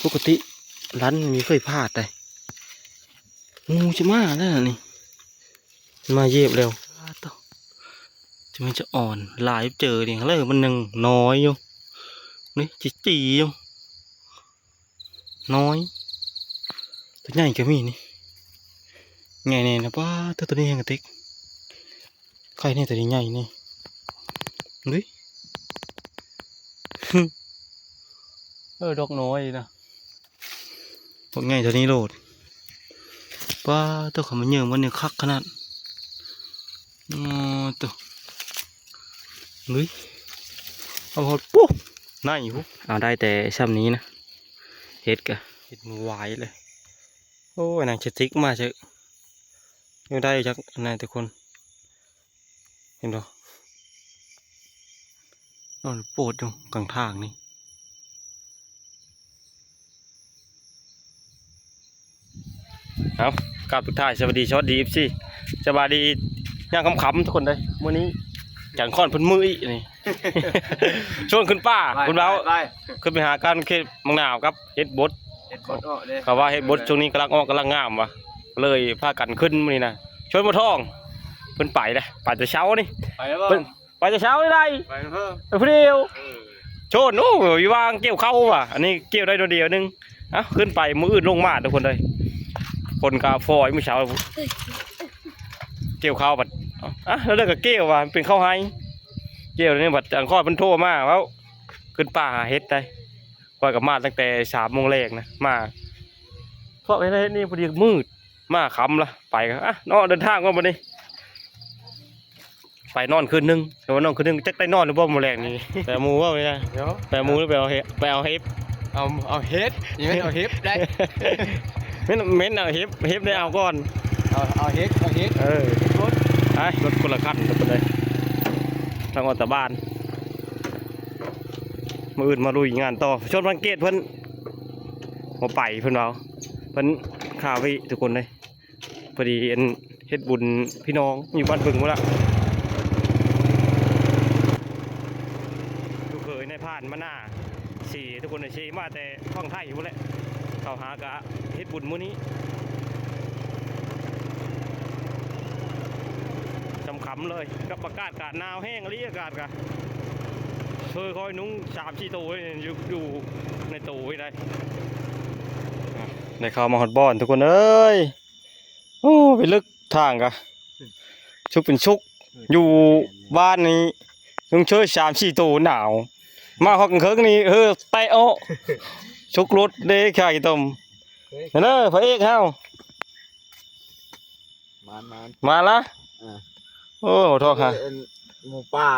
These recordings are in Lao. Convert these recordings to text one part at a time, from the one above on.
ປົກກະຕິລັນມີເຄີຍພາດໄດ໋. ງູຊິມາແລ້ວນີ້ ມາຢຽບແລ້ວ. ອ້າໂຕ ຈະແມ່ນຈະອ່ອນຫຼາຍເຈີນີ້ ເລີ ມັນຍັງນ້ອຍຢູ່ ນີ້ຈີ່ໆຢູ່ ນ້ອຍ. ຕົວໃຫຍ່ກໍມີນີ້ ໃຫຍ່ແນ່ນະ. ປ້າດ ຕົວນີ້ແຮງກະຕິກ ໄຂ່ແນ່ ຕົວນີ້ໃຫຍ່ນີ້. ດຸ້ຍ ເອີ ດອກນ້ອຍນະ ພວກໃຫຍ່ເທົ່ານີ້ໂລດ. ປ້າດ ຕົວເຂົາມາເຍີ້ມມັນນີ້ຄັກຂະໜາດ. ອໍ ຕົວ ເຮີ້ຍ ເອົາຮອດປຸ ໃນພຸ້ນ. ເອົາໄດ້ແຕ່ຊ່ຳນີ້ນະ ເຫັດກະ ເຫັດໝູຫວາຍເລີຍ. ໂອ້ຍ ໜັງສະຕິກມາເຊີ ຍັງໄດ້ຈັກອັນນັ້ນທຸກຄົນ ເຫັນບໍ່? ນອນໂປດຢູ່ກາງທາງນີ້. ເອົາ ກາບທັກທາຍສະຫວັດດີ ສະຫວັດດີ ເອັຟຊີ ສະບາຍດີຍາມຄ່ຳໆທຸກຄົນເດີ. ມື້ນີ້ຈັນຄອນເພິ່ນມື້ອີກນີ້ ຊວນຂຶ້ນປ່າ ໄປ ເພິ່ນເວົ້າ ໄປ ໄປ ຂຶ້ນໄປຫາການເກັບໝາກນາວກັບເຫັດບົດ. ເຫັດບົດອອກເດ້ ເຂົາວ່າເຫັດບົດຊ່ວງນີ້ກຳລັງອອກ ກຳລັງງາມວ່າ ເລີຍພາກັນຂຶ້ນມື້ນີ້ນະ. ຊວນບໍ່ທ້ອງ ເພິ່ນໄປເດ້ ໄປແຕ່ເຊົ້ານີ້ ໄປແລ້ວບໍ່? ເພິ່ນ ໄປແຕ່ເຊົ້ານີ້ໄດ໋ ໄປນຳເພິ່ນ ໄປຜູ້ດຽວ. ເອີ ໂຊນ ໂອ້ ຢູ່ວ່າງກ່ຽວເຂົ້າວ່າ ອັນນີ້ກ່ຽວໄດ້ໜ່ວຍດຽວໜຶ່ງ. ເອົ້າ ຂຶ້ນໄປ ມື້ອື່ນລົງມາທຸກຄົນເອີຍ. ຝົນກະຝອຍມື້ເຊົ້າ ກ່ຽວເຂົ້າບັດ ອະ ແລ້ວເລີກກະກ່ຽວວ່າ ມັນເປັນເຂົ້າໄຮ່ ກ່ຽວນີ້ບັດ ອັນຂ້ອຍເພິ່ນໂທມາເວົ້າ ຂຶ້ນປ່າຫາເຫັດໄດ໋. ຂ້ອຍກະມາຕັ້ງແຕ່ສາມໂມງແລງນະ ມາ ເພາະເຮັດ ເຮັດນີ້ພໍດີມືດ ມາຄ່ຳລະ ໄປກະ ອະ ເນາະ ເດີນທາງກ່ອນບັດນີ້. ໄປນອນຄືນໜຶ່ງ ແຕ່ວ່ານອນຄືນໜຶ່ງຈັກໄດ້ນອນຫຼືບໍ່ມື້ແລງນີ້. ໄປເອົາໝູເວົ້ານີ້ນະ ໄປເອົາໝູຫຼືໄປເອົາເຫັດ ໄປເອົາເຫັດ ເອົາ ເອົາເຫັດ ຍັງແມ່ນເອົາເຫັບໄດ໋ ແມ່ນ ແມ່ນເອົາເຫັບ ເຫັບໄດ້ເອົາກ່ອນ ເອົາ ເອົາເຫັດ ເອົາເຫັດ ເອີ ລົດ ໄປ ລົດຄົນລະຄັນທຸກຄົນເອີຍ ທາງອອກຕາບ້ານ. ມື້ອື່ນມາລຸຍງານຕໍ່ ຊົນພັງເກດເພິ່ນບໍ່ໄປ ເພິ່ນເວົ້າ ເພິ່ນຄາເວະທຸກຄົນເອີຍ. ພໍດີອັນເຮັດບຸນພີ່ນ້ອງຢູ່ບ້ານບຶງພຸ້ນລະ ລູກເຂີຍນາຍພານມານາເສ ທຸກຄົນເສມາແຕ່ຝັ່ງໄທພຸ້ນແຫຼະ ເຂົ້າຫາກະເຮັດບຸນມື້ນີ້ ຄ່ຳໆເລີຍ ກັບອາກາດກະໜາວແຮງອີ່ຫຼີ ອາກາດກະເຊີຄ່ອຍນຸ່ງສາມສີ່ໂຕຢູ່ ຢູ່ໃນໂຕນີ້ໄດ໋. ໄດ້ເຂົ້າມາຮອດບ່ອນທຸກຄົນເອີຍ. ໂອ້ ໄປເລິກທາງກະ ຊຸກເປັນຊຸກ ຢູ່ບ້ານນີ້ ຍຸງເຊີຍສາມສີ່ໂຕໜາວ ມາຮອດກາງເຄິ່ງນີ້ ເຮີແຕະເອາະ ຊຸກລົດເດ້ ຂາຍຕົມ. ເດີ ພະເອກເຮົາ ມານໆ ມາລະ ອ່າ ໂອ້ ທອກຫາ ເອີ ອັນ ໝູປ່າ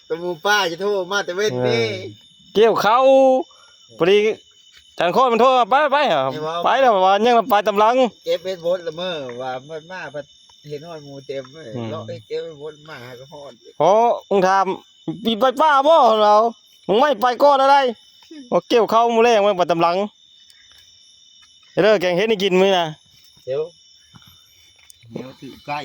ເປັນໝູປ່າຈະໂທມາແຕ່ເວັນນີ້ ເອີ ກ່ຽວເຂົ້າ ພໍດີ ຈັນຄອນມັນໂທມາ ໄປ ໄປ ເອີ ໄປແລ້ວວ່າຍັງໄປຕາມຫຼັງ ເກັບເຫັດບົດລະເມີວ່າມັນມາ ພັດເຫັນຮອດໝູເຕັມເລີຍ ອືມ ເລາະເກັບເຫັດບົດມາຫາກະຮອດ. ໂອ້ ມຶງຖາມ ໄປປ່າບໍ່ ເຮົາ ມຶງໄມ່ໄປກ່ອນລະໄດ໋ ວ່າກ່ຽວເຂົ້າມື້ແລງ ມັນໄປຕາມຫຼັງ. ເດີ ແກງເຫັດໃຫ້ກິນມື້ນະ ດຽວ ດຽວຖືໄກ່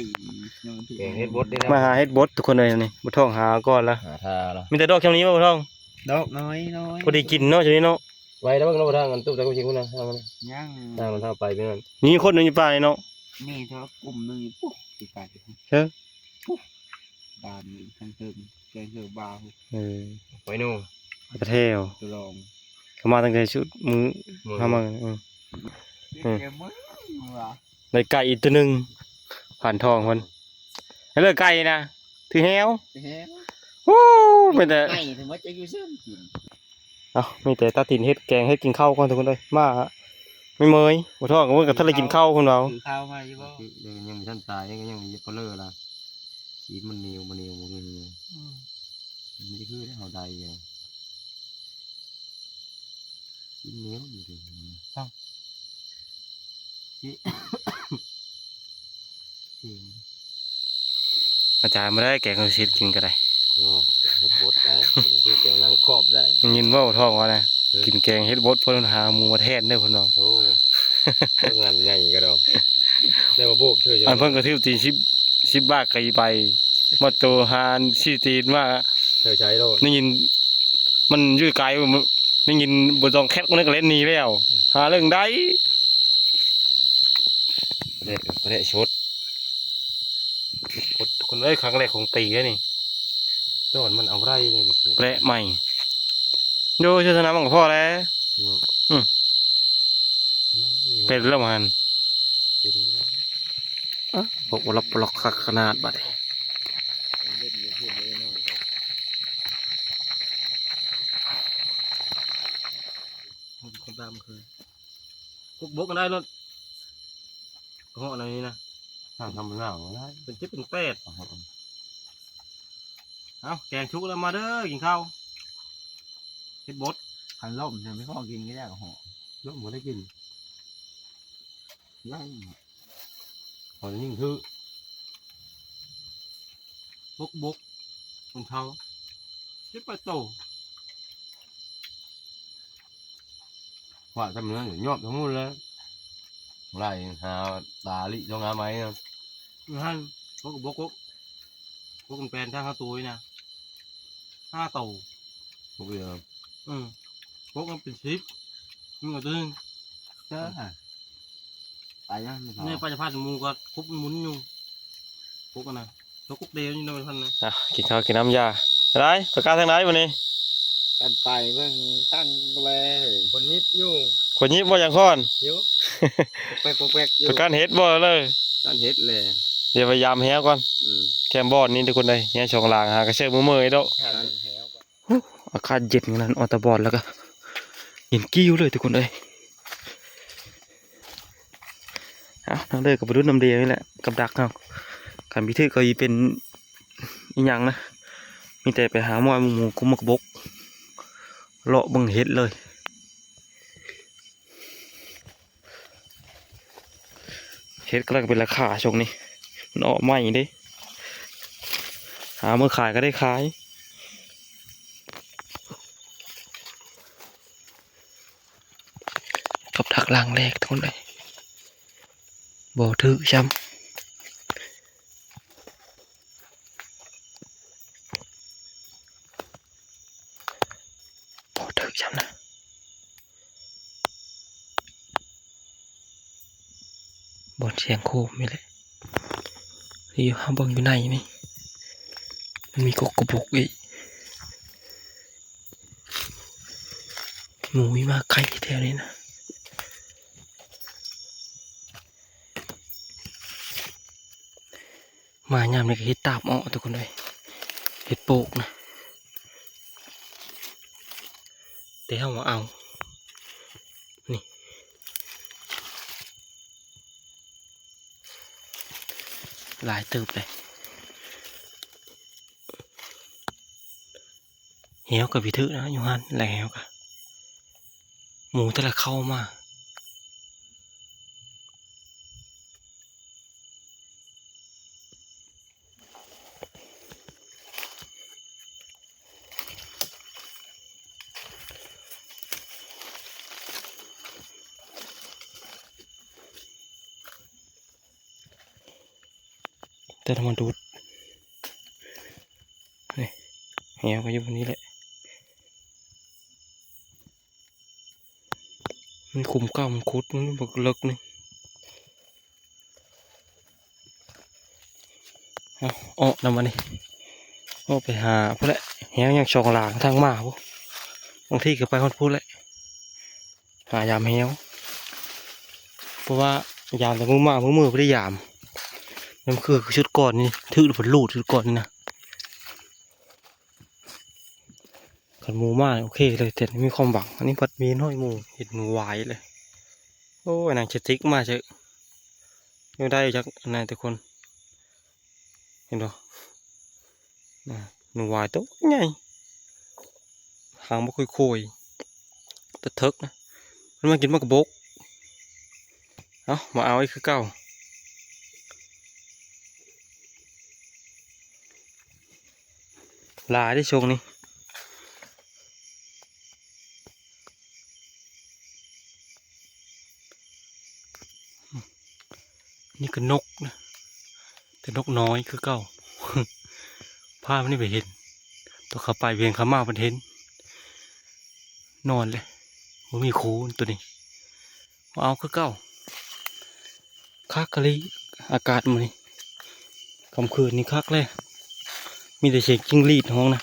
ແກງເຫັດບົດນີ້ນະ ມາຫາເຫັດບົດທຸກຄົນເອີຍ ນີ້ບໍ່ທ້ອງຫາກ່ອນລະ ຫາທ່າລະ ມີແຕ່ດອກຊ່ຳນີ້ບໍ່ ບໍ່ທ້ອງ ດອກນ້ອຍໆ ພໍດີກິນເນາະ ຊ່ຳນີ້ເນາະ. ໄວແລ້ວເບິ່ງເນາະ ທາງອັນຕູ້ຕະກຸຊິງພຸ້ນນະ ທາງມັນ ຍັງ ທາງມັນເຂົ້າໄປເປັນນັ້ນ ມີຄົນຢູ່ປ່ານີ້ເນາະ ມີເທົ່າກຸ່ມໜຶ່ງຢູ່ພຸ້ນ ໄກໆ ເອີ ພຸ້ນ ບ້ານນີ້ທາງເທິງ ແກງເທິງບ່າວ ເອີ ໄປໂນ ກະແຖວ ຕະລອງ ເຂົາມາຕັ້ງແຕ່ຊຸດມື້ ມື້ ເຮົາມາ ອືມ ອືມ ເກມເບິ່ງວ່າ ໄດ້ໄກ່ອີກໂຕໜຶ່ງ ຜ່ານທອງເພິ່ນ ໃຫ້ເລີກໄກ່ນະ ຖືແຮວ ຖືແຮວ ໂອ້ ເປັນແຕ່ ໄກ່ ເຖິງວ່າຈະຢູ່ເຊິ່ງກິນ ເອົ້າ ມີແຕ່ຕັດຕີນເຫັດ ແກງເຫັດ ກິນເຂົ້າກ່ອນທຸກຄົນເອີຍ. ມາ ແມ່ເມີຍ ບໍ່ທ້ອງ ເພິ່ນກະທັນໄດ້ກິນເຂົ້າ ເພິ່ນເວົ້າ ຖືເຂົ້າມາຢູ່ບໍ່? ຍັງ ຍັງບໍ່ທັນຕາຍ ຍັງ ຍັງບໍ່ເລີລະ ຊີ້ນມັນໜຽວ ບໍ່ໜຽວ ບໍ່ຄື ອືມ ມັນຄືໄດ້ເຮົາໄດ້ ຊີ້ນໜຽວຢູ່ເດ ເອົ້າ ອືມ ອາຈານບໍ່ໄດ້ແກງເອົາເຫັດກິນກະໄດ້ ໂອ້ ເຫັດບົດໄດ້ ຄືແກງໜັງຂອບໄດ້ ໄດ້ຍິນເວົ້າທ້ອງວ່ານະ ເອີ ກິນແກງເຫັດບົດ ເພິ່ນຫາໝູມາແທນເດີ ເພິ່ນວ່າ ໂອ້ ງານໃຫຍ່ກະດອກ ໄດ້ມາໂບກເທື່ອ ອັນເພິ່ນກະຖືກຕີນສິບ ສິບບາດກະອີໄປ ມາໂຕຫານສີ່ຕີນມາ ເທີໃຊ້ໂລດ ໄດ້ຍິນ ມັນຢູ່ໄກ ມັນ ໄດ້ຍິນບໍ່ຕ້ອງແຄດຄົນນັ້ນກໍເຫຼັ້ນໜີແລ້ວ ຫາເລື່ອງໃດ. ປະແດະ ປະແດະສົດ ຄົນເອີຍ ຄັ້ງແລກຂອງປີເດ້ນີ້ ຕອນມັນເອົາໄດ້ເດ້ນີ້ ແປະໃໝ່ ໂຍ ເຊື່ອສະໜາມມັນກໍພໍແລ້ວ ເນາະ ອືມ ເປັນແລ້ວມັນ ເປັນແລ້ວ ອະ ພວກບໍ່ລັບບໍ່ລັອກຄັກຂະໜາດບາດນີ້ ຄົນຕາມຄື ພວກບົກກັນໄດ້ໂລດ ເຫາະແນວນີ້ນະ ທາງທຳມະດາບໍ່ໄດ້ ເປັນເຈັດເປັນແປດ ເອົາ ແກງສຸກແລ້ວ ມາເດີ ກິນເຂົ້າ ເຮັດບົດ ຄັນລົ້ມ ຈະໄປພໍກິນກໍຢາກເຫາະ ລົ້ມບໍ່ໄດ້ກິນ ຍັງ ເຂົາຍິງຖື ບົກບົກ ຂອງເຂົາ ເຈັດແປດໂຕ ວ່າຈຳເນີນຍອບທັງໝົດແລ້ວ ໄລ່ຫາຕາລິສອງອາໄມ້ນະ ຫັ້ນ ບົກບົກ ບົກ ບົກມັນແປນທາງເຮົາໂຕຍນະ ຫ້າໂຕ ບົກດຽວ ອືມ ບົກມັນເປັນສິບ ມັນກໍຕື່ນ ເຈົ້າ ໄປນະ ນີ້ປາຈະພັດໝູ່ກໍຄົບໝູນຢູ່ ກົກອັນນະ ແລ້ວກົກເດວນີ້ນະ ປາຈະພັດນະ ອ່ະ ກິນເຂົ້າກິນນ້ຳຢາ ໄດ້ ປະກາດທາງໃດບັດນີ້ ກັນໄປເບິ່ງຕັ້ງແລ ຄົນຍິບຢູ່ ຄົນຍິບບໍ່ ຍັງຄອນຢູ່ ແປກໆຢູ່ ປະກາດເຮັດບໍ່ເລີຍ ການເຮັດແລ ດຽວໄປຢາມແຮ້ວກ່ອນ ອືມ ແຄມບ່ອນນີ້ທຸກຄົນເອີຍ ແຮ້ສອງຫຼັງ ຫາກະເຊີບມື້ເມີ້ຍໂດ ອາກາດເຢັນຂະໜາດ ອອກຕາບອນແລ້ວກະເຢັນກີ້ວເລີຍທຸກຄົນເອີຍ. ເອົາ ທາງເດີກະໄປລຸ້ນນຳດຽວນີ້ແຫຼະ ກັບດັກເຮົາ ຄັນບໍ່ຖືກກໍຊິເປັນອີ່ຫຍັງນະ ມີແຕ່ໄປຫາໝໍ້ໝູ ກຸມໝາກບົກ ເລາະເບິ່ງເຫັດເລີຍ. ເຫັດກຳລັງເປັນລາຄາຊ່ວງນີ້ ມັນອອກໃໝ່ເດ້ ຫາມື້ຂາຍກໍໄດ້ຂາຍ ກັບດັກຫຼັງແລກທຸກຄົນເອີຍ ບໍ່ຖືກຊ້ຳ ບໍ່ຖືກຊ້ຳນະ ບ່ອນສຽງໂຄມນີ້ແຫຼະ ຢູ່ ເຮົາເບິ່ງຢູ່ໃນນີ້ ມັນມີກົກກະບົກອີກ ໝູມີມາໄກແຖວນີ້ນະ. ມາຍາມນີ້ກໍເຫັດຕາບເອາະທຸກຄົນເອີຍ ເຫັດໂປກນະ ແຕ່ເຮົາມາເອົາ ນີ້ ຫຼາຍເຕີບເລີຍ ແຮ້ວກໍບໍ່ຖືກນະ ຢູ່ຫັ້ນແຫຼະ ແຮ້ວກໍ ໝູແຕ່ລະເຂົ້າມາ. ແຕ່ລະມາດູດ ນີ້ ແຮ້ວກໍຢູ່ບ່ອນນີ້ແຫຼະ ມັນຂຸມເກົ່າ ມັນຂຸດ ມັນບັກເລິກນີ້ ເອົາ ອອກນຳບັດນີ້ ອອກໄປຫາພຸ້ນແຫຼະ ແຮ້ວຍັງສອງຫຼາງທາງມາພຸ້ນ ບາງທີກໍໄປຮອດພຸ້ນແຫຼະ ຫາຢາມແຮ້ວ ເພາະວ່າຢາມແຕ່ມື້ມາ ມື້ມື້ບໍ່ໄດ້ຢາມ ມັນຄືຊຸດກ່ອນນີ້ ຖືກເພິ່ນລູດຊຸດກ່ອນນີ້ນະ ຄັນໝູມາໂອເຄເລີຍ ແຕ່ມີຄວາມຫວັງ ອັນນີ້ພັດມີນ້ອຍໝູ ເຫັນໝູວາຍເລີຍ ໂອ້ຍ ໜັງສະຕິກມາເຊີ ຍັງໄດ້ຈັກອັນນັ້ນທຸກຄົນ ເຫັນບໍ່ ອາ ໝູວາຍໂຕໃຫຍ່ ຫາງບໍ່ຄ່ອຍໆ ແຕ່ເຖິກນະ ມັນມາກິນໝາກກະບົກ ເອົາ ມາເອົາອີກຄືເກົ່າ ຫຼາຍເດ້ຊ່ວງນີ້. ນີ້ກໍນົກນະ ແຕ່ນົກນ້ອຍຄືເກົ່າ ພາບນີ້ໄປເຫັນ ຕອນເຂົາໄປວຽງເຂົາມາເພິ່ນເຫັນ ນອນເລີຍ ບໍ່ມີຄູນໂຕນີ້ ບໍ່ເອົາຄືເກົ່າ. ຄັກອີ່ຫຼີ ອາກາດມື້ນີ້ ຄ່ຳຄືນນີ້ຄັກເລີຍ ມີແຕ່ສຽງຈິງຫຼີດຮ້ອງນະ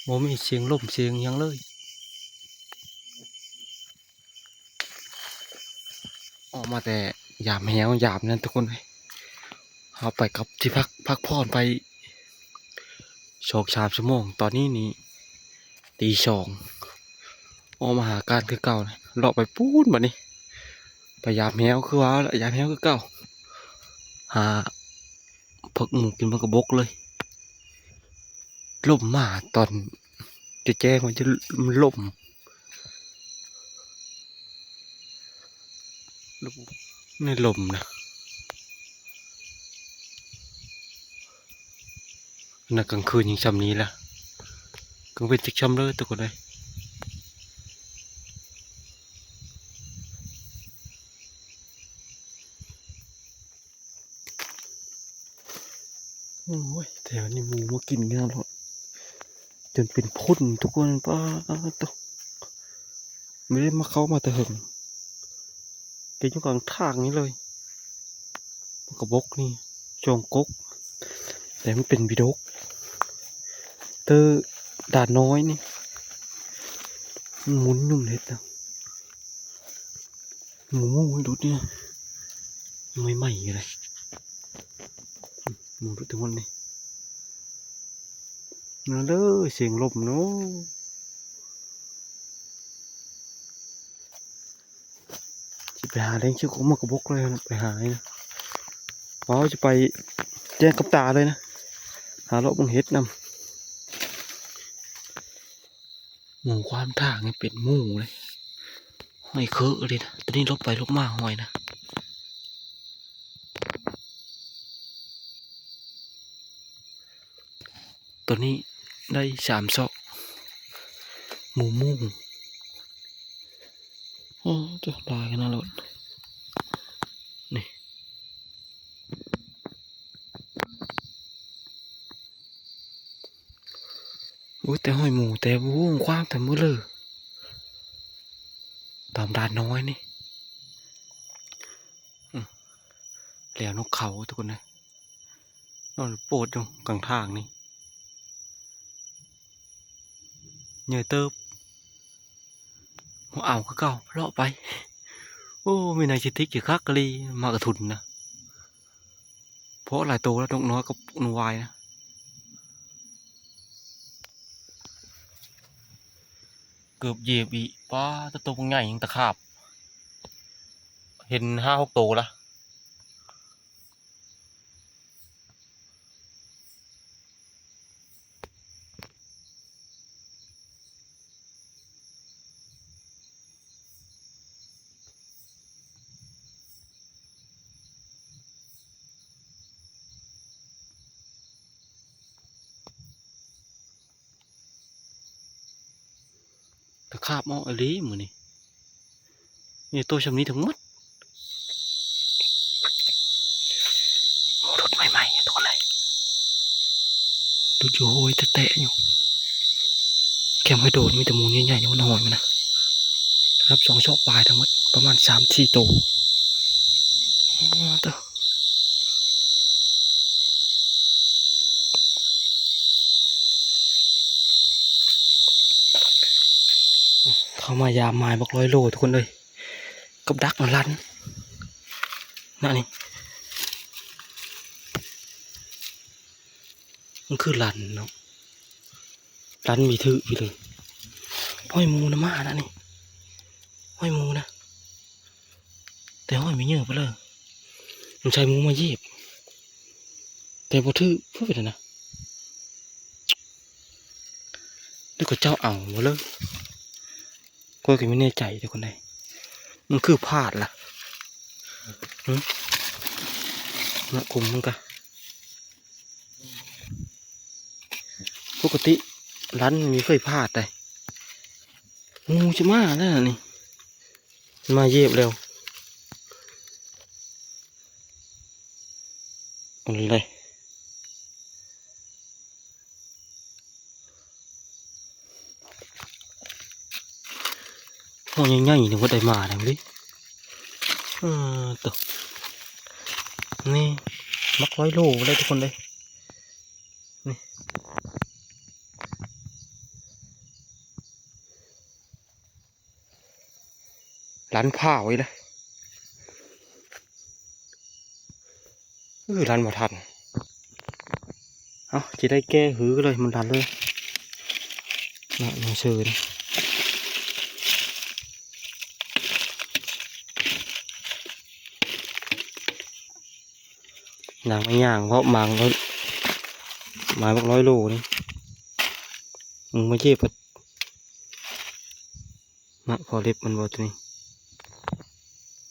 ບໍ່ມີສຽງລົມສຽງຫຍັງເລີຍ. ອອກມາແຕ່ຢາມແຮ້ວ ຢາມນັ້ນທຸກຄົນເອີຍ ເຮົາໄປກັບທີ່ພັກ ພັກຜ່ອນໄປສອງສາມຊົ່ວໂມງ. ຕອນນີ້ນີ້ຕີສອງ ອອກມາຫາການຄືເກົ່າ ເລາະໄປປູ້ນບັດນີ້ ໄປຢາມແຮ້ວ ຄືວ່າລະ ຢາມແຮ້ວຄືເກົ່າ ຫາຜັກໝູກິນໝາກກະບົກເລີຍ. ລົມມາຕອນແຈ້ງໆ ມັນຈະ ມັນລົມ ໃນລົມນະ ອັນນັ້ນກາງຄືນຍັງຊ່ຳນີ້ລະ ກາງເວັນຈັກຊ່ຳເລີຍທຸກຄົນເອີຍ. ໂອ້ຍ ແຖວນີ້ໝູມາກິນແລ້ວໂລດ ຈົນເປັນຝຸ່ນທຸກຄົນ ປາດໂທ້ ບໍ່ໄດ້ມາ ເຂົ້າມາແຕ່ເຫິງ ແຕ່ຢູ່ກາງທາງນີ້ເລີຍ. ໝາກກະບົກນີ້ ສອງກົກ ແຕ່ມັນເປັນບີດົກ ເຕີດານນ້ອຍນີ້ ມັນໝຸນຢູ່ເຮັດນະ. ໝູ ໝູດຸດນີ້ ໃໝ່ໆຢູ່ເລີຍ ໝູດຸດທັງໝົດນີ້ ນັ້ນເດີ ສຽງລົມເນາະ. ຊິໄປຫາແລ່ງເກັບໝາກກະບົກເລີຍນະ ໄປຫານີ້ນະ ເຮົາຊິໄປແຈ້ງກັບຕາເລີຍນະ ຫາເລາະເບິ່ງເຫັດນຳ. ໝູຂວາງທາງນີ້ເປັນໝູເລີຍ ຫ້ອຍເຄີເລີຍນະ ໂຕນີ້ຫຼົບໄປຫຼົບມາຫ້ອຍນະ. ໂຕນີ້ໄດ້ສາມຊອກ ໝູມຸ້ງ ໂອ້ ໂຕຫຼາຍຂະໜາດໂລດນີ້. ໂອ້ຍ ແຕ່ຫ້ອຍໝູ ແຕ່ບໍ່ຮູ້ຂວາງແຕ່ມື້ເລີ ຕາມດ່ານນ້ອຍນີ້ ອື ແລ້ວນົກເຂົາທຸກຄົນເອີຍ ນອນໂປດຢູ່ກາງທາງນີ້ ໃຫຍ່ເຕີບ ບໍ່ເອົາຄືເກົ່າ ເລາະໄປ. ໂອ້ ມີໜັງສະຕິກຢູ່ ຄັກອີ່ຫຼີ ໝາກກະທຸນນະ ເພາະຫຼາຍໂຕແລ້ວ ນົກນ້ອຍກັບນົກຫວາຍນະ ເກືອບຢຽບອີກ. ປ້າ ໂຕບັກໃຫຍ່ ຍັງຕະຂາບ ເຫັນຫ້າຫົກໂຕລະ. ຕະຂາບເອາະອີ່ຫຼີມື້ນີ້ ມີໂຕຊ່ຳນີ້ທັງໝົດ. ໂອ້ ຫຼຸດໃໝ່ໆ ທຸກຄົນເອີຍ ຫຼຸດຢູ່ ໂອ້ຍ ແຕະໆ ຢູ່ ແຄມຫ້ອຍໂດນ ມີແຕ່ໝູໃຫຍ່ໆ ຢູ່ ມັນຫ້ອຍມັນນະ ລະດັບສອງຊອກປາຍ ທັງໝົດປະມານສາມສີ່ໂຕ. ອໍ ເຕີ ເຂົ້າມາຢາມໝາຍບັກຮ້ອຍໂລ ທຸກຄົນເອີຍ ກັບດັກນະ ລັນນະນີ້ ມັນຄືລັນເນາະ ລັນມີຖືກຢູ່ເລີຍ. ຫ້ອຍໝູນະ ມານະນີ້ ຫ້ອຍໝູນະ ແຕ່ຫ້ອຍມີເຫຍື່ອໄປເລີຍ ມັນໃສ່ໝູມາຢຽບ ແຕ່ບໍ່ຖືກ ຄືເປັນນະ ຫຼືເຂົາເຈົ້າເອົາບໍ່ເລີຍ ຂ້ອຍກໍບໍ່ແນ່ໃຈເດ້ຄົນໃດ ມັນຄືພາດລະ ຫຶ ນະ ຄຸມມັນກະ ປົກກະຕິລັນມັນບໍ່ເຄີຍພາດໃດ ໝູຊິມາແລ້ວນີ້ ມາຢຽບແລ້ວ ເອົາເລີຍ. ໂອ້ ໃຫຍ່ໆ ນີ້ບໍ່ໄດ້ມາແລ້ວເດ້. ເອີ ໂຕ ນີ້ບັກຮ້ອຍໂລໄດ້ທຸກຄົນເດ້. ນີ້ ລັນພ້າວອີກແລ້ວ. ເອີ ລັນບໍ່ທັນ. ເອົ້າ ຊິໄດ້ແກ້ຫືເລີຍ ມັນລັນເລີຍນະ ມາເຊີນ. ນາງມາຍ່າງເວາະມັງ ໄມ້ບັກຮ້ອຍໂລນີ້ ມຶງມາເຈັບ ນະ ພໍເລັບມັນບໍ່ໂຕນີ້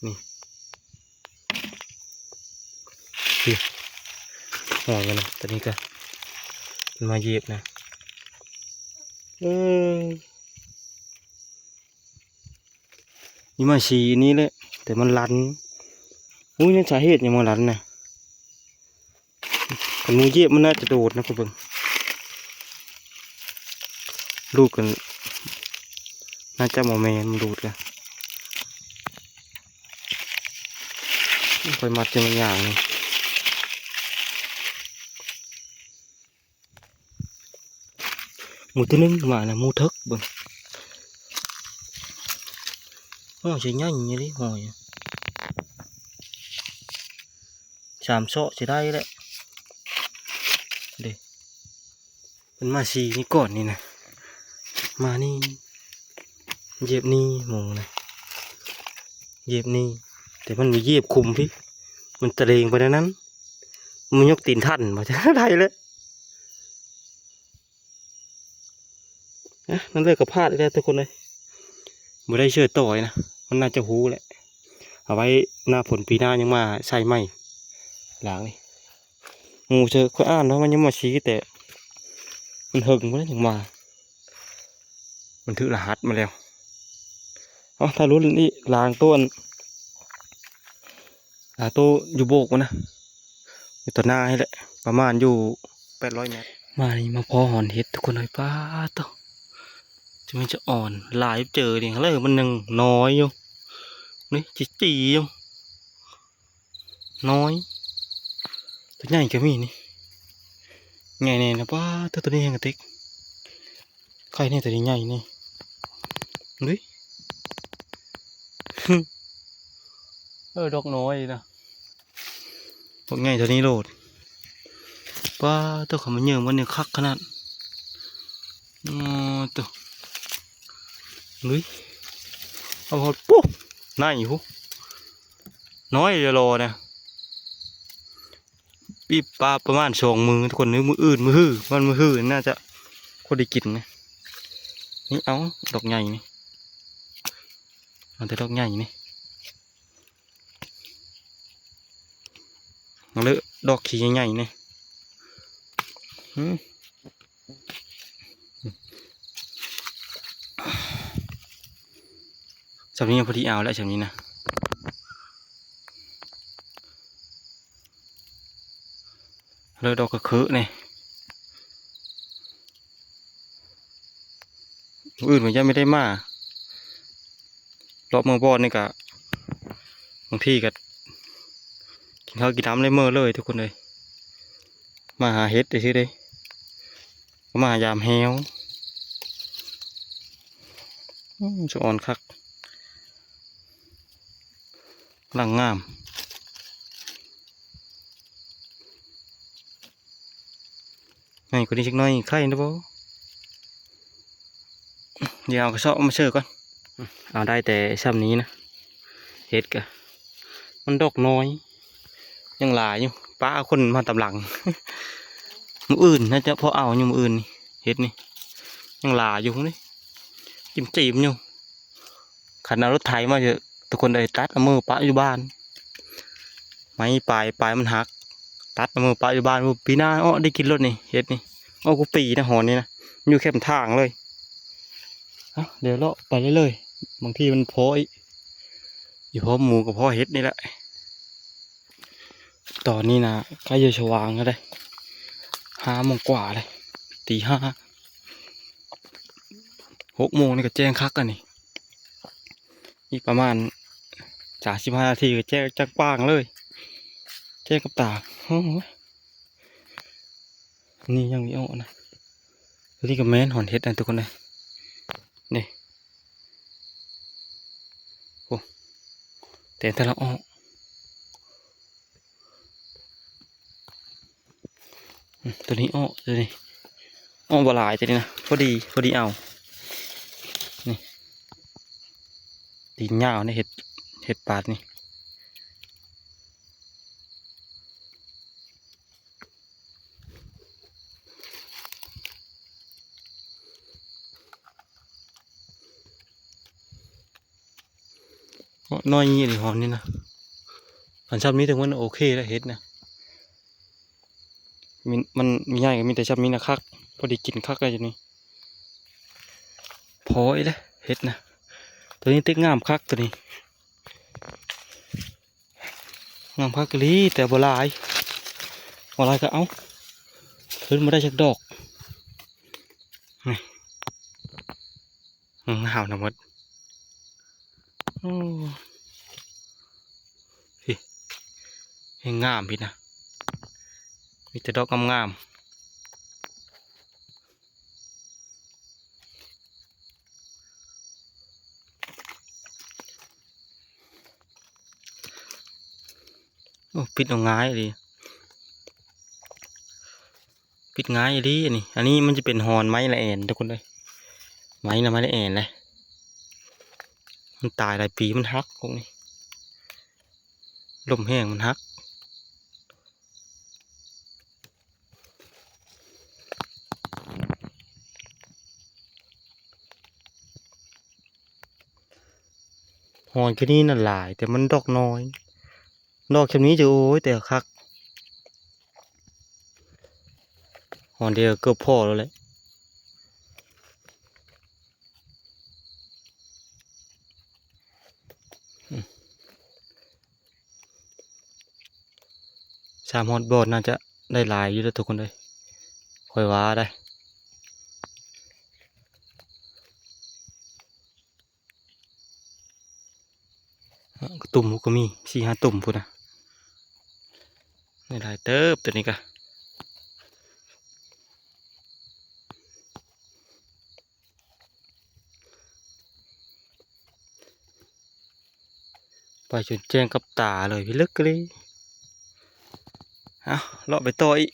ນີ້ ນີ້ ຫ້ອຍມັນນະ ໂຕນີ້ກະ ມັນມາເຫຢີຍບນະ. ເອີ ນີ້ມາສີນີ້ແຫຼະ ແຕ່ມັນລັນ. ໂອ້ຍ ຍັງສາເຫດຫຍັງມາລັນນະ. ຄັນໝູເຫຢີຍບມັນໜ້າຈະໂດດນະ ເບິ່ງ ລູກກັນ ໜ້າຈະບໍ່ແມ່ນ ມັນໂດດກະ ຂ້ອຍມັດຈັ່ງມັນຍ່າງນີ້. ໝູໂຕໜຶ່ງມານະ ໝູເຖິກເບິ່ງ. ໂອ້ ຊິໃຫຍ່ອີ່ຫຼີ ຫ້ອຍ ສາມເຊາະຊິໄດ້ແຫຼະເດ້. ເພິ່ນມາສີນີ້ກ່ອນນີ້ນະ ມານີ້ ເຫຢີຍບນີ້ໝູນະ ເຫຢີຍບນີ້ ແຕ່ມັນບໍ່ເຫຢີຍບຄຸມພີ້ ມັນຕະເລງໄປແນວນັ້ນ. ມັນຍົກຕີນທັນບໍ່ ຈັກໄດ້ແລ້ວ. ນະ ນັ້ນເລີຍກໍພາດອີກແລ້ວທຸກຄົນເອີຍ ບໍ່ໄດ້ເຊື້ອຕໍ່ນະ. ມັນໜ້າຈະຮູ້ແຫຼະ ເອົາໄວ້ໜ້າຝົນປີໜ້າຍັງມາໃສ່ໃໝ່. ຫຼາງນີ້ ໝູເຊີ ຂ້ອຍອ່ານວ່າມັນຍັງມາສີ ແຕ່ມັນເຫິງພຸ້ນແຫຼະຍັງມາ ມັນຖືກລະຫັດມາແລ້ວ. ເອົາ ຖ້າລຸ້ນອີກ ຫຼາງໂຕ ອາ ໂຕຢູ່ໂບກພຸ້ນນະ ຢູ່ຕໍ່ໜ້ານີ້ແຫຼະ ປະມານຢູ່ແປດຮ້ອຍແມັດ. ມານີ້ມາພໍ້ຮອນເຫັດທຸກຄົນເອີຍ ປາດໂທ້ ຈະແມ່ນຈະອ່ອນຫຼາຍ ເຈີນີ້ເລີຍ ມັນຍັງນ້ອຍຢູ່ ນີ້ຈີ່ໆ ຢູ່ ນ້ອຍ. ໂຕໃຫຍ່ກໍມີນີ້ ໃຫຍ່ແນ່ນະ ປາດໂທ້ ໂຕນີ້ແຮງກະຕິກ. ໄຂ່ແນ່ ໂຕໃຫຍ່ນີ້ ເອີ ດອກນ້ອຍນະ ດອກໃຫຍ່ເທົ່ານີ້ໂລດ. ປາດໂທ້ ເຂົ້າມາເຍີ້ມມັນນີ້ຄັກຂະໜາດ ໂອ້ໂຕ ເອີ ເອົາຮອດ ປຸ້ ໃນພຸ້ນ ນ້ອຍຫຼໍ່ນະ. ປີປາປະມານສອງມື້ທຸກຄົນ ມື້ອື່ນ ມື້ຮື ມັນມື້ຮືໜ້າຈະພໍໄດ້ກິນນະ. ນີ້ ເອົາ ດອກໃຫຍ່ນີ້ ເອົາແຕ່ດອກໃຫຍ່ນີ້ ເອົາເລີຍ ດອກຂີ້ໃຫຍ່ໆ ນີ້ ຫື ສ່ຳນີ້ພໍດີເອົາແລ້ວ ສ່ຳນີ້ນະ ເລີຍດອກກະເຄີນີ້. ມື້ອື່ນມັນຍັງບໍ່ໄດ້ມາ ເລາະເມືອງບອນນີ້ກະ ບາງທີກະ ກິນເຂົ້າກິນນ້ຳໄດ້ເມືອເລີຍທຸກຄົນເອີຍ. ມາຫາເຫັດຊື່ໆ ເດ້ ມາຫາຢາມແຮ້ວ. ອືມ ສະອອນຄັກ ກຳລັງງາມ. ໃຫຍ່ກວ່ານີ້ຈັກໜ້ອຍ ໄຂ່ໄດ້ບໍ່? ດຽວເອົາກະສອບມາເຊີກ່ອນ. ເອົາໄດ້ແຕ່ຊ່ຳນີ້ນະ ເຫັດກະ ມັນດອກນ້ອຍ ຍັງຫຼາຍຢູ່ ປ້າຄົນມາຕາມຫຼັງ. ມື້ອື່ນໜ້າຈະພໍເອົາຢູ່ ມື້ອື່ນນີ້ ເຫັດນີ້ຍັງຫຼາຍຢູ່ພຸ້ນເດ້ ຈິ້ມໆ ຢູ່. ຄັນເອົາລົດໄຖມາເດີ ທຸກຄົນເອີຍ ຕັດເອົາມືປະຢູ່ບ້ານ ໄມ້ປາຍ ປາຍມັນຫັກ ຕັດເອົາມືປະຢູ່ບ້ານ. ປີໜ້າເອາະໄດ້ກິນໂລດນີ້ ເຫັດນີ້ ເອາະກູປີນະ ຫອນນີ້ນະ ຢູ່ແຄມທາງເລີຍ. ເອົາ ດຽວເລາະໄປເລື້ອຍໆ ບາງທີມັນພໍອີກ ຢູ່ພ້ອມໝູກັບພໍເຫັດນີ້ແຫຼະ. ຕອນນີ້ນະ ໃກ້ຈະສະຫວ່າງແລ້ວເດ້ ຫ້າໂມງກວ່າແລ້ວ ຕີຫ້າ ຫົກໂມງນີ້ກະແຈ້ງຄັກແລ້ວນີ້. ອີກປະມານສາມສິບຫ້ານາທີກໍແຈ້ງຈັກປາງເລີຍ ແຈ້ງກັບຕາ. ໂອ້ຍ ນີ້ຍັງມີອອກນະ ຕົວນີ້ກໍແມ່ນຫອນເຫັດນະທຸກຄົນເອີຍ ນີ້ ໂອ້ ແຕ່ແຕ່ລະອອກ. ອືມ ຕົວນີ້ອອກ ຕົວນີ້ອອກບໍ່ຫຼາຍ ຕົວນີ້ນະ ພໍດີ ພໍດີເອົາ ນີ້ ຕີນຍາວນີ້ ເຫັດ ເຫັດປາດນີ້. ເນາະ ນ້ອຍນີ້ເດ ຫອນນີ້ນະ ອັນຊ່ຳນີ້ຖືວ່າໂອເຄແລ້ວ ເຫັດນະ ມີ ມັນມີໃຫຍ່ກໍມີແຕ່ຊ່ຳນີ້ນະ ຄັກ ພໍດີກິນຄັກແລ້ວຢູ່ນີ້ ພໍອີກແລ້ວເຫັດນະ. ຕົວນີ້ຕິດງາມຄັກ ຕົວນີ້ງາມຄັກອີ່ຫຼີ ແຕ່ບໍ່ຫຼາຍ ບໍ່ຫຼາຍກໍເອົາ ຂຶ້ນບໍ່ໄດ້ຈັກດອກ ນີ້ ງາມນະໝົດ. ໂອ້ ພີ້ ແຮ່ງງາມພີ້ນະ ມີແຕ່ດອກງາມໆ. ໂອ້ ປິດເອົາງ່າຍອີ່ຫຼີ ປິດງ່າຍອີ່ຫຼີ ອັນນີ້ ອັນນີ້ມັນຈະເປັນຮອນໄມ້ລະແອນທຸກຄົນເອີຍ ໄມ້ນະ ໄມ້ລະແອນແຫຼະ ມັນຕາຍຫຼາຍປີ ມັນຫັກພວກນີ້ ລົມແຮງມັນຫັກ. ຮອນຄືນີ້ນະຫຼາຍ ແຕ່ມັນດອກນ້ອຍ ດອກຊ່ຳນີ້ຈະ ໂອ້ຍ ແຕ່ຄັກ ຮອນດຽວເກືອບພໍແລ້ວແຫຼະ. ສາມຮອດບ່ອນໜ້າຈະໄດ້ຫຼາຍຢູ່ເດີທຸກຄົນເອີຍ ຂ້ອຍວ່າໄດ໋. ອ່ະ ກະຕຸ່ມພຸ້ນກໍມີ ສີ່ຫ້າຕຸ່ມພຸ້ນນະ ໄດ້ຫຼາຍເຕີບໂຕນີ້ກະ. ໄປຈົນແຈ້ງກັບຕາເລີຍ ພິລຶກອີ່ຫຼີ. ເອົາ ເລາະໄປຕໍ່ອີກ.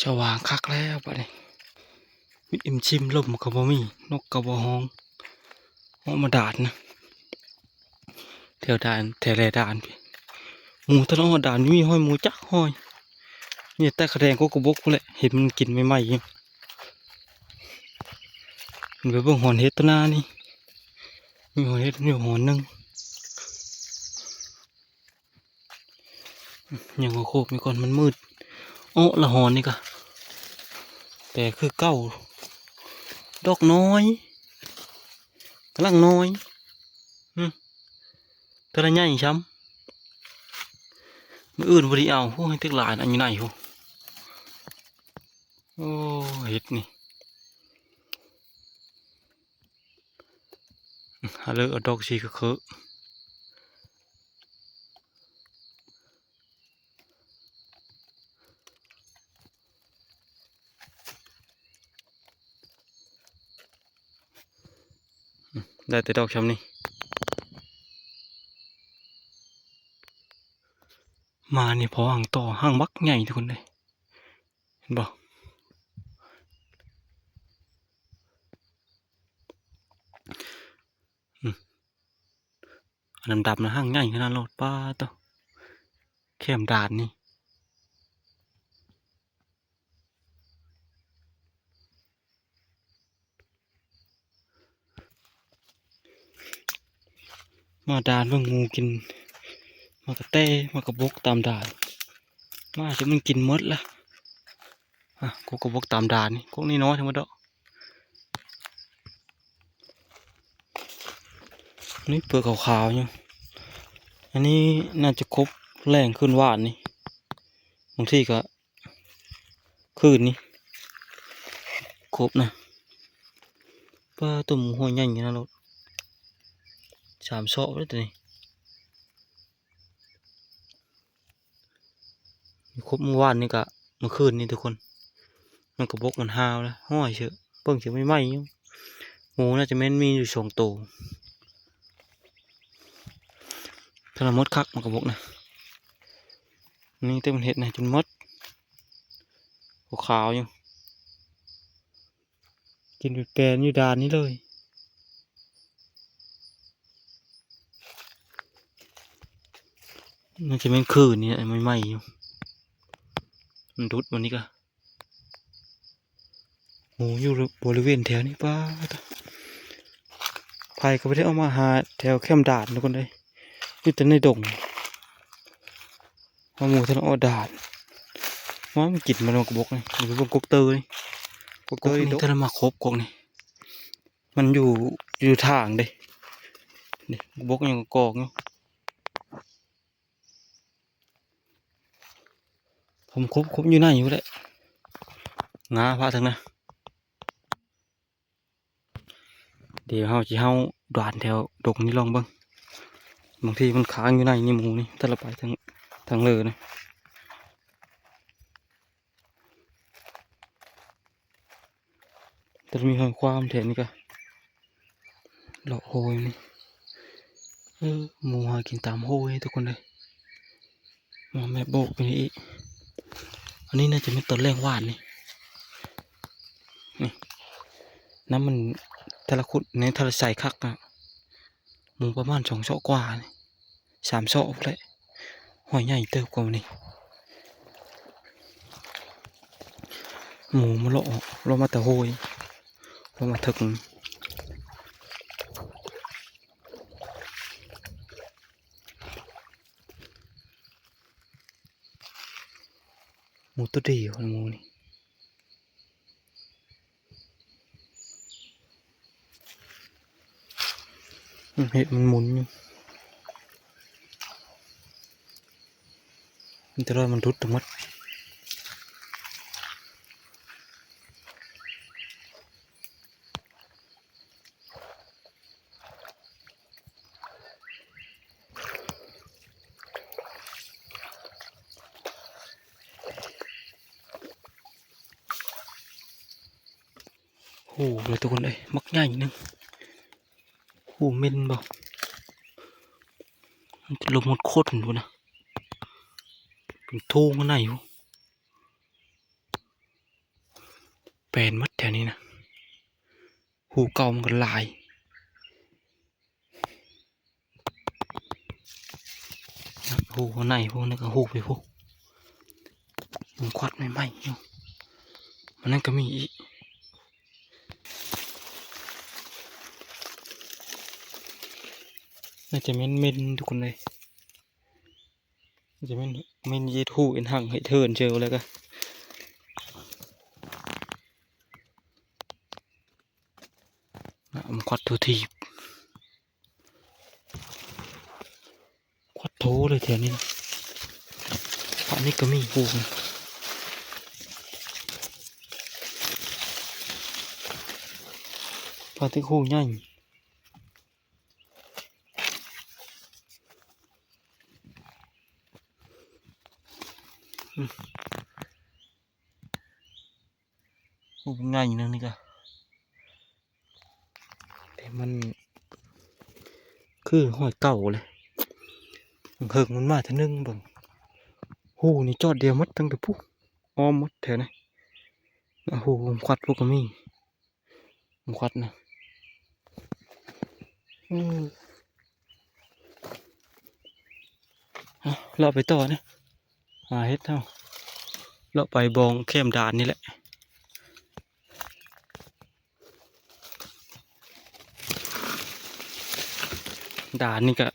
ສະຫວ່າງຄັກແລ້ວບາດນີ້ ມິດອີ່ມຊິມ ລົມກໍບໍ່ມີ ນົກກໍບໍ່ຮ້ອງ ເອາະມາດາດນະ ແຖວດ່ານ ແຖວແລດ່ານພີ້ ໝູຕະຫຼອດດ່ານ ມີຫ້ອຍໝູຈັກຫ້ອຍ ມີແຕ່ຂະແດງກົກກະບົກພຸ້ນແຫຼະ ເຫັນມັນກິນໃໝ່ໆຢູ່. ໄປເບິ່ງຫອນເຫັດຕົວໜ້ານີ້ ມີຫອນເຫັດຢູ່ຫອນໜຶ່ງ. ຍັງບໍ່ຄົບນີ້ກ່ອນ ມັນມືດ. ເອາະ ລະຫອນນີ້ກະແຕ່ຄືເກົ່າ ດອກນ້ອຍ ກຳລັງນ້ອຍ ອື ແຕ່ລະໃຫຍ່ຊ້ຳ. ມື້ອື່ນບໍ່ໄດ້ເອົາ ໂອ້ ເຫັດຫຼາຍນະ ຢູ່ໃນພຸ້ນ. ໂອ້ ເຫັດນີ້ ຫາເລີກເອົາດອກສີເຄີ ໄດ້ແຕ່ດອກຊ່ຳນີ້ ມານີ້ພໍຫາງຕໍ່ ຫາງບັກໃຫຍ່ທຸກຄົນເອີຍ. ເຫັນບໍ່ ອື ອັນດຳໆນະ ຫາງໃຫຍ່ຂະໜາດໂລດ ປາໂຕ ແຄມດ່ານນີ້. ມາດ່ານເບິ່ງໝູກິນໝາກກະແຕ ໝາກກະບົກຕາມດ່ານ ມາຈົນມັນກິນໝົດລະ. ອ່ະ ກົກກະບົກຕາມດ່ານນີ້ ກົກນ້ອຍໆທັງໝົດດອກ. ນີ້ເປືອກຂາວໆຢູ່ ອັນນີ້ໜ້າຈະຄົບແລ້ງຄືນຫວານນີ້ ບາງທີກະ ຄືນນີ້ ກົບນະ. ປາ ຕົວໝູຫົວໃຫຍ່ຂະໜາດໂລດ ສາມຊອກເລີຍຕົວນີ້. ຄົບມື້ວານນີ້ກະ ມື້ຄືນນີ້ທຸກຄົນ ມັນກະບົກມັນຫາວແລ້ວ ຫ້ອຍເຊີ ເບິ່ງຊິໃໝ່ໆຢູ່. ໝູໜ້າຈະແມ່ນມີຢູ່ສອງໂຕ ຖ້າລະໝົດຄັກມັນກະບົກນະ. ນີ້ແຕ່ມັນເຮັດນະຈົນໝົດ ຂາວໆຢູ່. ກິນເປັນແປນຢູ່ດ່ານນີ້ເລີຍ. ມັນຈະແມ່ນຄືນນີ້ແຫຼະ ໃໝ່ໆຢູ່ ມັນດຸດວັນນີ້ກະ ໝູຢູ່ບໍລິເວນແຖວນີ້. ປາດ ໃຜກະບໍ່ໄດ້ອອກມາຫາແຖວແຄມດ່ານທຸກຄົນເອີຍ ຢູ່ແຕ່ໃນດົງ. ເອົາໝູທາງອອກດ່ານ ວ່າມັນກິນມັນ ໝາກກະບົກນີ້. ເບິ່ງກົກເຕີນີ້ ກົກເຕີນີ້ ກົກນີ້ ໂຕ ຖ້າລະມາຄົບກົກນີ້ ມັນຢູ່ ຢູ່ທາງເດ້ ນີ້ ໝາກກະບົກຍັງກອກຢູ່. ຜົມຄົບ ຄົບຢູ່ໃນພຸ້ນແຫຼະ ງາພະທັງນະ. ດຽວເຮົາຊິເຮົາດ່ານແຖວດົງນີ້ລອງເບິ່ງ ບາງທີມັນຄ້າງຢູ່ໃນນີ້ໝູນີ້ ຖ້າລະໄປທາງ ທາງເລີນະ. ແຕ່ລະມີຫ້ອຍຄວາມແຖວນີ້ກະ ເລາະໂຮຍນີ້ ເອີ ໝູຫາກິນຕາມໂຮຍທຸກຄົນເອີຍ. ມາແມ່ໂບກຢູ່ນີ້ອີກ. ອັນນີ້ໜ້າຈະແມ່ນຕອນແລງວານນີ້ ນີ້ ນ້ຳມັນ ຖ້າລະຂຸດໃນ ຖ້າລະໃສ່ຄັກນະ ໝູປະມານສອງຊອກກວ່ານີ້ ສາມຊອກພຸ້ນແຫຼະ. ຫ້ອຍໃຫຍ່ເຕີບກວ່ານີ້ ໝູມາເລາະ ເລາະມາແຕ່ໂຮຍ ເລາະມາເຖິກ. ໝູໂຕດຽວ ໝູນີ້ ເຫັນມັນໝູນຢູ່ ມັນຈະລອຍ ມັນຫຼຸດທັງໝົດ. ໂອ້ ເລີຍທຸກຄົນເອີຍ ບັກໃຫຍ່ໜຶ່ງ. ໂອ້ ເໝັນບໍ່ ມັນຈະລົມຫົດໂຄດພຸ້ນນະ ເປັນໂຖງຂ້າງໃນພຸ້ນ. ແປນໝົດແຖວນີ້ນະ ຮູເກົ່າມັນກະຫຼາຍ ຮູຂ້າງໃນພຸ້ນ ນີ້ກະຮູໄປພຸ້ນ ມັນຄວັດໃໝ່ໆຢູ່. ມັນນັ້ນກະມີອີກ ໜ້າຈະແມ່ນເໝັນທຸກຄົນເອີຍ. ຈະແມ່ນ ແມ່ນເຮັດຮູເຮັດຮັງເຮັດເທີນເຈີແລ້ວກະ ນ້ຳຂວັດທົ່ວທີບ ຂວັດໂຖເລີຍແຖວນີ້ນະ. ພະນີ້ກະມີຮູ ພະທີ່ຮູໃຫຍ່. ອືມ ໂອ້ ໃຫຍ່ນະນີ້ກະ ແຕ່ມັນຄືຮອຍເກົ່າເລີຍ ເຫິງມັນມາເທື່ອໜຶ່ງເບິ່ງ. ຮູນີ້ຈອດດຽວໝົດ ຕັ້ງແຕ່ພຸ້ນ ອ້ອມໝົດແຖວນີ້ ຮູຂອງຂວັດພຸ້ນກະມີ. ຂວັດນະ ເອີ ເອົາ ເລາະໄປຕໍ່ນະ ຫາເຫັດເຮົາ ເລາະໄປບ່ອງແຄມດ່ານນີ້ແຫຼະ. ດ່ານນີ້ກະ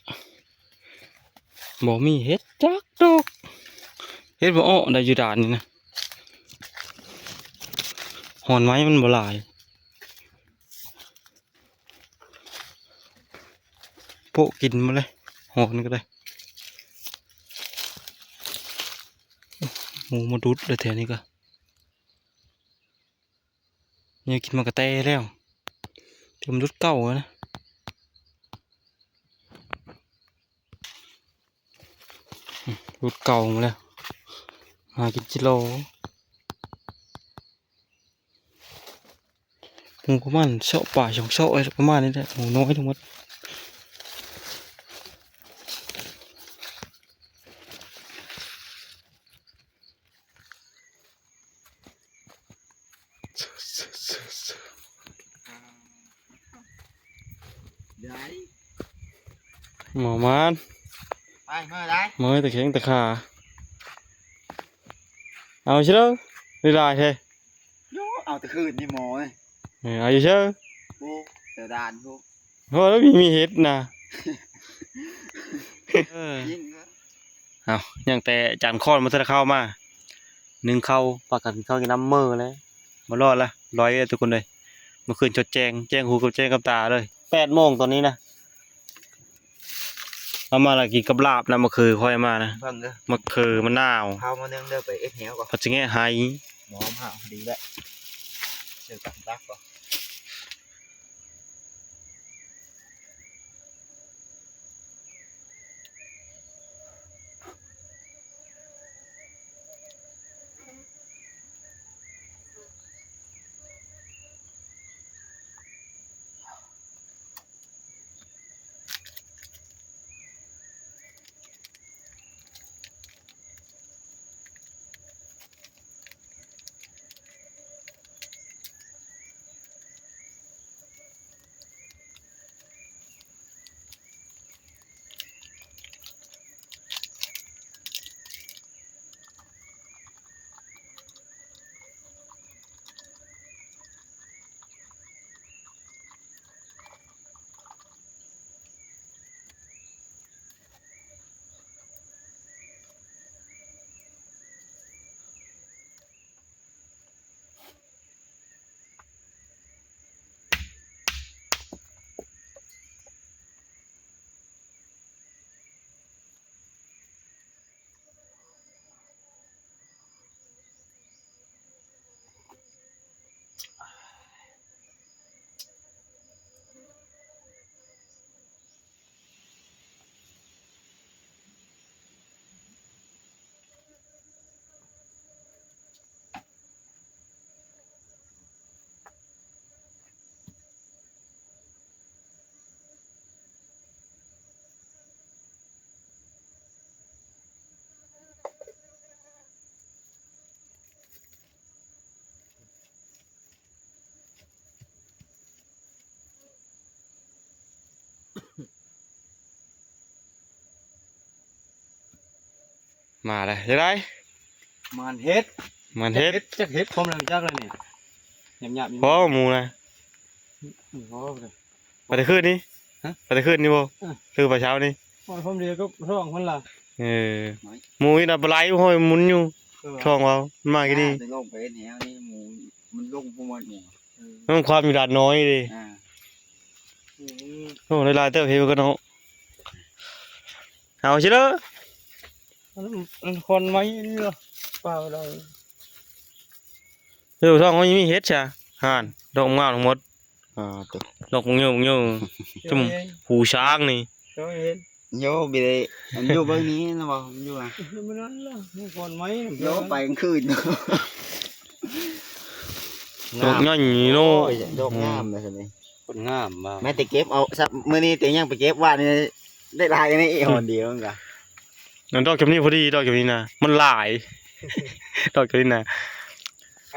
ບໍ່ມີເຫັດຈັກດອກ ເຫັດບໍ່ອອກໄດ້ຢູ່ດ່ານນີ້ນະ ຮອນໄມ້ມັນບໍ່ຫຼາຍ. ໂປະກິນໝົດເລີຍ ຮອນກະໄດ້. ໝູມາດຸດເລີຍແຖວນີ້ກະ. ແນວກິນໝາກກະແຕແລ້ວ ແຕ່ມັນຫຼຸດເກົ່າແລ້ວນະ ອືມ ຫຼຸດເກົ່າມາແລ້ວ ຫາກິນຈິໂລ ໝູປະມານເຊາະປາຍສອງເຊາະ ປະມານນີ້ແຫຼະ ໝູນ້ອຍທັງໝົດ. ໝໍມານ ໄປ ເມືອໄດ້ ເມືອແຕ່ແຂ້ງແຕ່ຂາ ເອົາຊິເດີ ຫຼາຍໆແທ້ ໂຍ ເອົາແຕ່ຄືນນີ້ໝໍເອີຍ ເອີ ເອົາຢູ່ເຊີ ໂອ້ ແຖວດ່ານພຸ້ນ ໂອ້ ມີ ມີເຫັດນະ ເອີ ຍິງເດີ. ເອົາ ຍັງແຕ່ຈານຄ້ອນບໍ່ທັນໄດ້ເຂົ້າມາ ໜຶ້ງເຂົ້າ ພາກັນກິນເຂົ້າກິນນ້ຳເມີແລ້ວ ບໍ່ລອດລະ ລອຍເດີທຸກຄົນເດີ ເມື່ອຄືນຈອດແຈ້ງ ແຈ້ງຫູກັບແຈ້ງກັບຕາເລີຍ ແປດໂມງຕອນນີ້ນະ ເອົາມາລະກິນກັບລາບນະ ມະເຂືອຂ້ອຍມານະ ເບິ່ງເດີ ມະເຂືອມະນາວ ເອົາມາໜຶ່ງເດີ ໄປເອັດແຫວກ່ອນ ພັດຊິແງະໄຫ ໝໍມາພໍດີແລ້ວ ເຈີກັນຕັກກ່ອນ. ມາແລ້ວ ຈັ່ງໃດ? ມານເຫັດ ມານເຫັດ ຈັກເຫັດ ຈັກເຫັດ ຄວາມແລ້ວຈັກແລ້ວນີ້ ຫຍາບໆ ພໍໝູນະ ອືມ ພໍເລີຍ ໄປແຕ່ຄືນນີ້ ຮະ? ໄປແຕ່ຄືນນີ້ບໍ່? ເອີ ຄືໄປເຊົ້ານີ້ ໂອ້ຍ ຄວາມດຽວກັບທ້ອງມັນລະ ເອີ ໝູນີ້ນະ ປາໄຫຼຫ້ອຍໝູນຢູ່ ເອີ ທ້ອງເວົ້າ ມັນມາກິນນີ້ ໄປລົງໄປເຮັດແຫວນີ້ ໝູ ມັນລົງພວກມັນໝູ ເອີ ມັນຄວາມຢູ່ດ່ານນ້ອຍເດ້ ອ່າ ອືມ ໂອ້ ຫຼາຍໆເຕີບເຫັດກໍເນາະ ເອົາຊິເດີ ມັນ ມັນຄອນໄມ້ນີ້ລະ ປ່າໄດ້ ເອີ ທ້ອງມັນມີເຫັດຊະ ຫານ ດອກງາມທັງໝົດ ອ່າ ດອກບັກໂຍບັກໂຍ ຈຸ່ມຫູຊ້າງນີ້ ໂຍ ບໍ່ໄດ້ ມັນຢູ່ເບິ່ງນີ້ນະບໍ່ ມັນຢູ່ນະ ມັນນັ້ນລະ ມັນຄອນໄມ້ ໂຍ ໄປກາງຄືນ ດອກໃຫຍ່ເນາະ ໂອ້ຍ ດອກງາມເລີຍ ຄົນງາມວ່າ ແມ່ນແຕ່ເກັບເອົາ ຊະ ມື້ນີ້ແຕ່ຍັງໄປເກັບ ວານນີ້ໄດ້ຫຼາຍໃນອີ່ຫອນດຽວມັນກະ ນັ້ນດອກຈຳນີ້ພໍດີ ດອກຈຳນີ້ນະ ມັນຫຼາຍ ດອກຈຳນີ້ນະ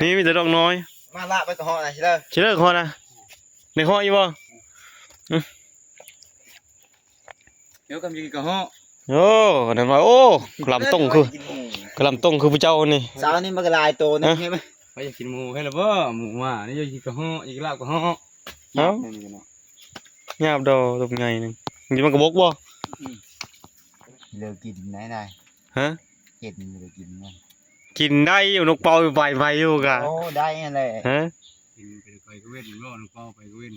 ນີ້ມີແຕ່ດອກນ້ອຍ ມາລະໄປກະເຫາະນະ ຊິເລີ ຊິເລີກະເຫາະນະ ໄດ້ເຫາະຢູ່ບໍ່? ອື ດຽວກຳກິນກະເຫາະ ໂອ້ ນັ້ນວ່າ ໂອ້ ກະລຳຕົງຄື ກະລຳຕົງຄືຜູ້ເຈົ້ານີ້ ເຊົ້ານີ້ມັນກະຫຼາຍໂຕນະ ຮະ ເຫັນໄໝ? ໄປຢາກກິນໝູໃຫ້ລະບໍ່? ໝູມາ ນີ້ຢາກກິນກະເຫາະ ຢາກກິນລາບກະເຫາະ ເອົ້າ ຫຍາບດອກ ດອກໃຫຍ່ໜຶ່ງ ກິນມັນກະບົກບໍ່? ອືມ ເລີກກິນໄດ້ ຮະ? ເຫັນເລີກກິນ ກິນໄດ້ຢູ່ ນົກເປົ້າຢູ່ປາຍໄມ້ພຸ້ນກະ ໂອ້ ໄດ້ຫັ້ນແຫຼະ ຮະ? ກິນໄປກະເວັນບໍ່? ນົກເປົ້າໄປກະເວັນ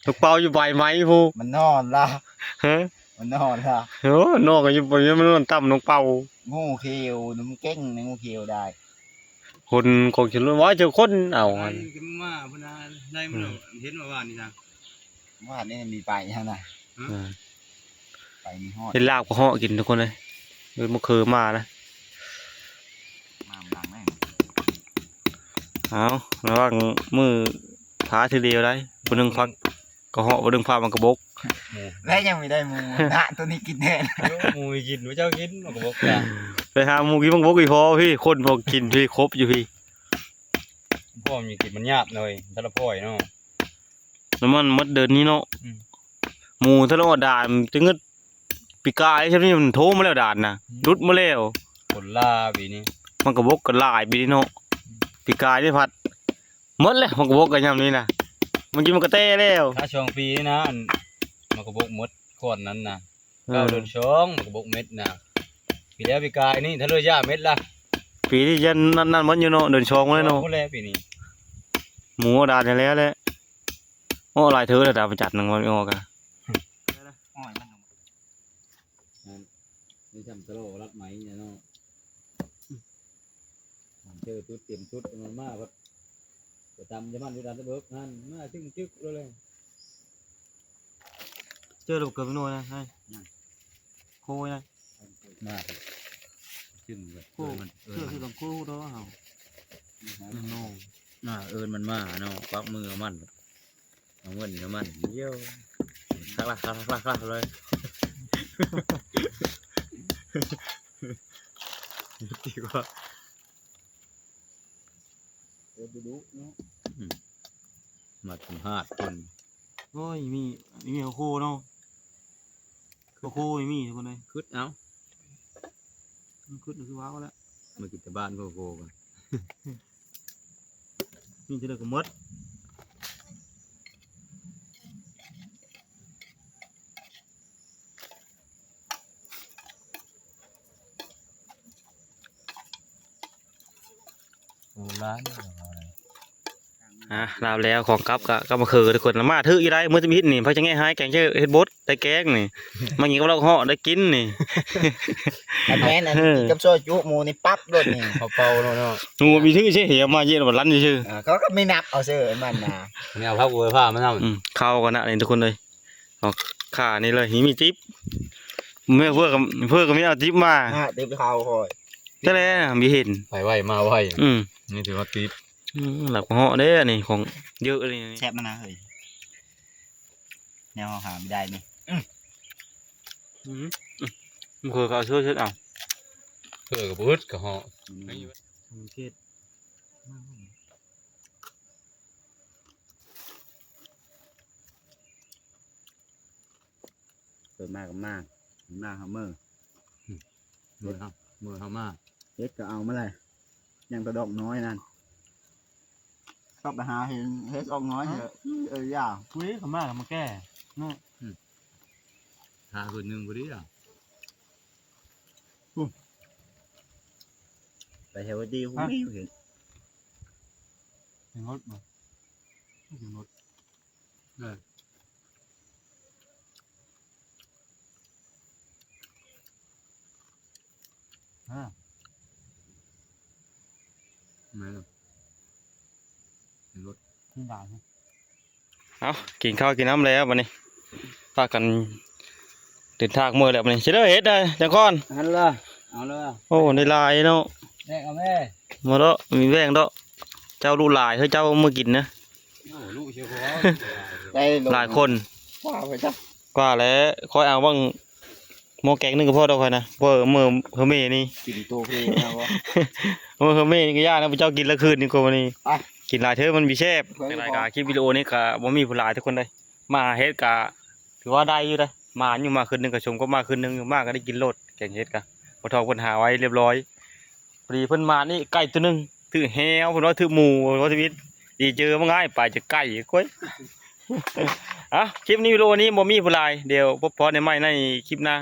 ນົກເປົ້າຢູ່ປາຍໄມ້ພຸ້ນ ມັນນອນລະ ຮະ? ມັນນອນລະ ໂອ້ ນອນກະຢູ່ ມັນນອນຕຳນົກເປົ້າ ງູຂຽວ ມັນເກັ່ງໃນງູຂຽວໄດ້ ຄົນກອງຂີ້ໂລນ ວ່າເຈົ້າຄົນເອົາ ໄລ່ຂຶ້ນມາພຸ້ນນະ ໄລ່ມາ ອືມ ເຫັນວ່າວານນີ້ນະ ວານນີ້ມີໄປຫັ້ນນະ ຮະ ເອີ ໄປມີຮອດ ເຫັນລາບກໍເຫາະກິນທຸກຄົນເອີຍ ເອີ ມະເຂືອມານະ ມານຳຫຼັງແມ່ ເອົາ ລະວັງມືພາທີດຽວໄດ໋ ຜູ້ໜຶ່ງຟັກ ກະເຫາະບໍ່ດຶງພາມັນກະບົກ ແລ້ວຍັງມີໄດ້ໝູນະ ໂຕນີ້ກິນແທນ ໝູກິນ ເຈົ້າກິນມັນກະບົກ ໄປຫາໝູກິນມັນກະບົກອີ່ພໍພີ້ ຄົນບໍ່ກິນພີ້ ຄົບຢູ່ພີ້ ພໍ່ມີກິນມັນຍາກເລີຍ ແຕ່ລະພອຍເນາະ ນ້ຳມັນໝົດເດືອນນີ້ເນາະ ອືມ ໝູແຕ່ລະອອດດານ ຈະເງິດ ປີກາຍຊ່ຳນີ້ມັນໂທມາແລ້ວດານນະ ອືມ ຫຼຸດມາແລ້ວ ຄົນລາປີນີ້ ມັນກະບົກກະຫຼາຍປີນີ້ເນາະ ອືມ ປີກາຍນີ້ພັດ ໝົດແລ້ວ ມັນກະບົກກະຍາມນີ້ນະ ມັນກິນມັນກະແຕ່ແລ້ວ ຖ້າຊ່ວງປີນີ້ນະ ອັນ ມັນກະບົກໝົດກ່ອນນັ້ນນະ ເອີ ເກົ້າເດືອນສອງ ມັນກະບົກເມັດນະ ປີແລ້ວປີກາຍນີ້ ຖ້າເລີຍຢາເມັດລະ ປີນີ້ຍັງນັ້ນໆ ໝົດຢູ່ເນາະ ເດືອນສອງໝົດແລ້ວເນາະ ໝູອອກດານແລ້ວແຫຼະ ອອກຫຼາຍເທື່ອແລ້ວດາວພະຈັນນະ ມັນອອກກະ ນີ້ທຳຕະຫຼໍລັດໄມ້ເນາະ ເຈີຈຸດເຕັມຈຸດ ມັນມາພັດ ໄປຕຳຢາມັນຢູ່ດ່ານຕະເບີກຫັ້ນ ມາຊຶ້ງຈຶກເລີຍ ເຈີແລ້ວເກີດເປັນໜ່ວຍນະ ໃຫ້ ນັ້ນ ໂຄຍນະ ມາຊຶ້ງເລີຍ ໂຄ ເອີ້ນມັນ ເອີ ເຈີຄືກັບໂຄດອກເຮົາ ອືມ ໂນ ອ່າ ເອີ້ນມັນມາເນາະ ປັບມືເອົາມັນ ເອົາເງິນໃຫ້ມັນ ໂຢ ຄັກລະ ຄັກລະ ຄັກລະເລີຍ ດີກວ່າ ເອີ ດຸເນາະ ອືມ ມາສຳພາດເພິ່ນ ໂອ້ຍ ມີ ມີໂຄເນາະ ໂຄມີທຸກຄົນເອີຍ ຄຶດເອົາ ຄຶດຄືວ່າແລ້ວ ມາກິນແຕ່ບ້ານໂຄ ໂຄ ມີເທື່ອໃດກະໝົດ ໂບລານ ອ່າ ລາບແລ້ວ ຂອງກັບກະ ກັບມະເຂືອທຸກຄົນ ມາຖືກຢູ່ໄດ໋ ມື້ທຳອິດນີ້ ໃຜຈະແງະຫາຍແກງເຈີ ເຮັດບົດ ໄດ້ແກງນີ້ ມາກິນກັບເຫຼົ້າເຫາະໄດ້ກິນນີ້ ອັນແມ່ນ ອັນ ເອີ ກິນກັບຊອຍຈຸໝູນີ້ປັບໂລດນີ້ ເຂົາເປົ່າໂລດເນາະ ໝູມີຖືກເສຍ ເອົາມາເຢັນວ່າລັນຊື່ໆ ອ່າ ເຂົາກະມີນັບເອົາເສີມັນນະ ແນວພັກໂອຍພາມານຳ ອືມ ເຂົ້າກັນນະນີ້ທຸກຄົນເອີຍ ເອົາຂານີ້ເລີຍ ມີຕິບ ເມື່ອເພື່ອກະ ເພື່ອກະມີເອົາຕິບມາ ອ່າ ຕິບເຂົາຂ້ອຍ ຈັ່ງໃດນະ ມີເຫັນ ໄປໄວມາໄວ ອືມ ນີ້ຖືວ່າຕິບ ອືມ ຫຼັກເຫາະເດ້ ອັນນີ້ຂອງເຍີະເລີຍ ແຊບມັນນະເຮີ້ຍ ແນວເຮົາຫາບໍ່ໄດ້ນີ້ ອືມ ອືມ ເຂົາເອົາຊ່ວຍເຮັດເອົາ ເອີ ກະບໍ່ອຶດກະເຫາະ ອືມ ເຂດ ເປີດມາກະມາ ມາຫາເມີ ອືມ ເມີເຮົາ ເມີເຮົາມາ ເຫັດກະເອົາມາແຫຼະ ຍັງແຕ່ດອກນ້ອຍນັ້ນ ຕ້ອງໄປຫາເຫັນເຫັດອອກນ້ອຍ ເອີ ເອີ ຢ່າ ອຸ້ຍ ເຂົາມາກະມາແກ່ເນາະ ອືມ ຖ້າຄືນໜຶ່ງພໍດີອ່ະ ພຸ້ນ ໄປແຖວດີພຸ້ນ ຮະ ມີເຫັດ ເຫັດ ເຫັດ ເອີ ອ່າ ແມ່ນແລ້ວ ເຫັນລົດ ຂຶ້ນດາວ ເອົາ ກິນເຂົ້າກິນນ້ຳແລ້ວບາດນີ້ ພາກັນເດີນທາງເມືອແລ້ວບາດນີ້ ຊິເດີເຮັດໄດ້ຈັ່ງກ່ອນ ຫັ້ນລະ ເອົາລະ ໂອ້ ໄດ້ຫຼາຍເນາະ ແບ່ງເອົາແມ່ ມາເນາະ ມີແບ່ງເນາະ ເຈົ້າລຸຫຼາຍ ເຮີ້ຍ ເຈົ້າເມືອກິນນະ ໂອ້ ລຸເຊຍ ໄດ້ຫຼາຍຄົນ ວ່າໄປຊະ ກວ່າແລ້ວ ຂ້ອຍເອົາບັ້ງ ໝໍ້ແກງໜຶ່ງກະພໍດອກຂ້ອຍນະ ເພາະເມີເຮີເມນີ້ ກິນໂຕເພງແລ້ວບໍ່ ເມີເຮີເມນີ້ກະຢ້ານນະ ພວກເຈົ້າກິນລະຄືນນີ້ກວ່ານີ້ ໄປ ກິນຫຼາຍເທື່ອມັນບໍ່ແຊບ ຈັ່ງໃດກະຄລິບວິດີໂອນີ້ກະບໍ່ມີຜູ້ຫຼາຍທຸກຄົນເດີ ມາເຮັດກະຖືວ່າໄດ້ຢູ່ເດີ ມາຢູ່ ມາຄືນໜຶ່ງກະຊົມ ກະມາຄືນໜຶ່ງຢູ່ ມາກະໄດ້ກິນໂລດ ແກງເຫັດກະ ພໍ່ທອງເພິ່ນຫາໄວ້ລຽບລ້ອຍ ພໍດີເພິ່ນມານີ້ໄກ່ໂຕໜຶ່ງ ຖືກແຮ້ວ ເພິ່ນວ່າຖືກໝູ ເພິ່ນວ່າຊີວິດ ດີເຈີມາງ່າຍ ໄປຈະໄກ່ ໂອ້ຍ ອ່ະ ຄລິບນີ້ ວິດີໂອນີ້ບໍ່ມີຜູ້ຫຼາຍ ດຽວພົບພໍ້ກັນໃໝ່ໃນຄລິບໜ້າ